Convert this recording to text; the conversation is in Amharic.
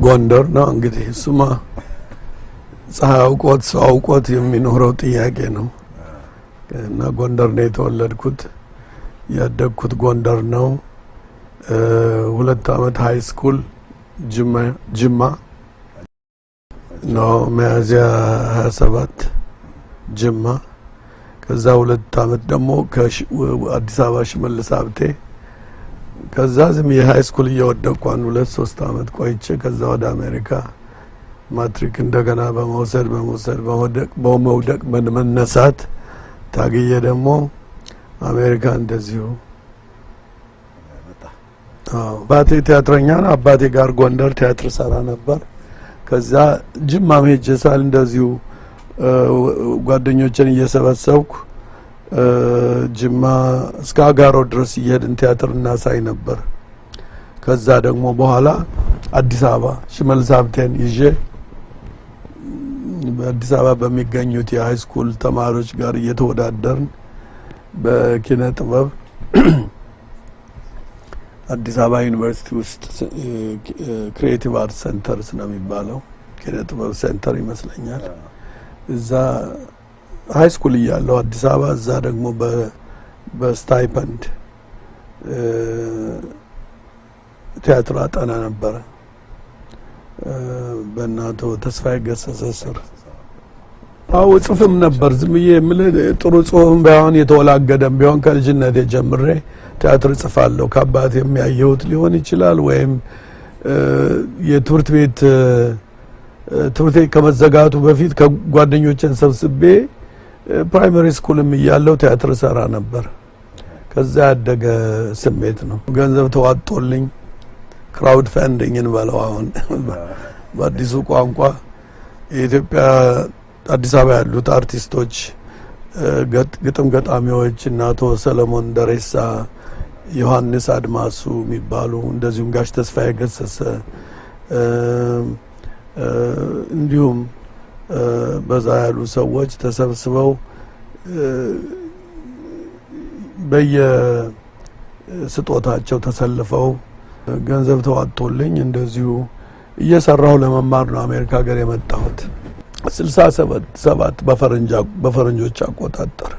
ጎንደር ነው እንግዲህ። እሱማ ፀሐይ አውቆት ሰው አውቆት የሚኖረው ጥያቄ ነው። እና ጎንደር ነው የተወለድኩት፣ ያደግኩት ጎንደር ነው። 2 አመት high school ጅማ ነው፣ ሚያዝያ 27 ጅማ። ከዛ 2 አመት ደግሞ አዲስ አበባ ሽመልስ ሀብቴ። ከዛ ዝም የ high school እየወደቅኩ አንድ ሁለት ሶስት አመት ቆይቼ ከዛ ወደ አሜሪካ ማትሪክ እንደገና በመውሰድ በመውሰድ በመውደቅ በመውደቅ መነሳት ታግዬ ደግሞ አሜሪካ እንደዚሁ። አባቴ ቲያትረኛ ነው። አባቴ ጋር ጎንደር ቲያትር ሰራ ነበር። ከዛ ጅማም ሄጄ ሳል እንደዚሁ ጓደኞችን እየሰበሰብኩ ጅማ እስከ አጋሮ ድረስ እየሄድን ቲያትር እናሳይ ነበር። ከዛ ደግሞ በኋላ አዲስ አበባ ሽመልስ ሀብቴን ይዤ በአዲስ አበባ በሚገኙት የ high school ተማሪዎች ጋር እየተወዳደርን በኪነ ጥበብ አዲስ አበባ ዩኒቨርሲቲ ውስጥ Creative Art Centers ነው የሚባለው፣ ኪነ ጥበብ center ይመስለኛል። እዛ high school እያለሁ አዲስ አበባ እዛ ደግሞ በ stipend ቲያትር አጠና ነበረ በእነ አቶ ተስፋዬ ገሰሰ ስር። አዎ፣ ጽፍም ነበር። ዝም ብዬ የምልህ ጥሩ ጽሁፍም ባይሆን የተወላገደም ቢሆን ከልጅነቴ ጀምሬ ቲያትር ጽፋለሁ። ከአባቴ የሚያየሁት ሊሆን ይችላል ወይም የትምህርት ቤት ትምህርት ቤት ከመዘጋቱ በፊት ከጓደኞቼን ሰብስቤ primary school ም እያለሁ ቲያትር ሰራ ነበር። ከዛ ያደገ ስሜት ነው። ገንዘብ ተዋጦልኝ crowd funding እንበለው አሁን በአዲሱ ቋንቋ የኢትዮጵያ አዲስ አበባ ያሉት አርቲስቶች፣ ግጥም ገጣሚዎች እና አቶ ሰለሞን ደሬሳ፣ ዮሐንስ አድማሱ የሚባሉ፣ እንደዚሁም ጋሽ ተስፋዬ ገሰሰ፣ እንዲሁም በዛ ያሉ ሰዎች ተሰብስበው በየስጦታቸው ተሰልፈው ገንዘብ ተዋጥቶልኝ እንደዚሁ እየሰራሁ ለመማር ነው አሜሪካ ሀገር የመጣሁት። 67 በፈረንጆች አቆጣጠር።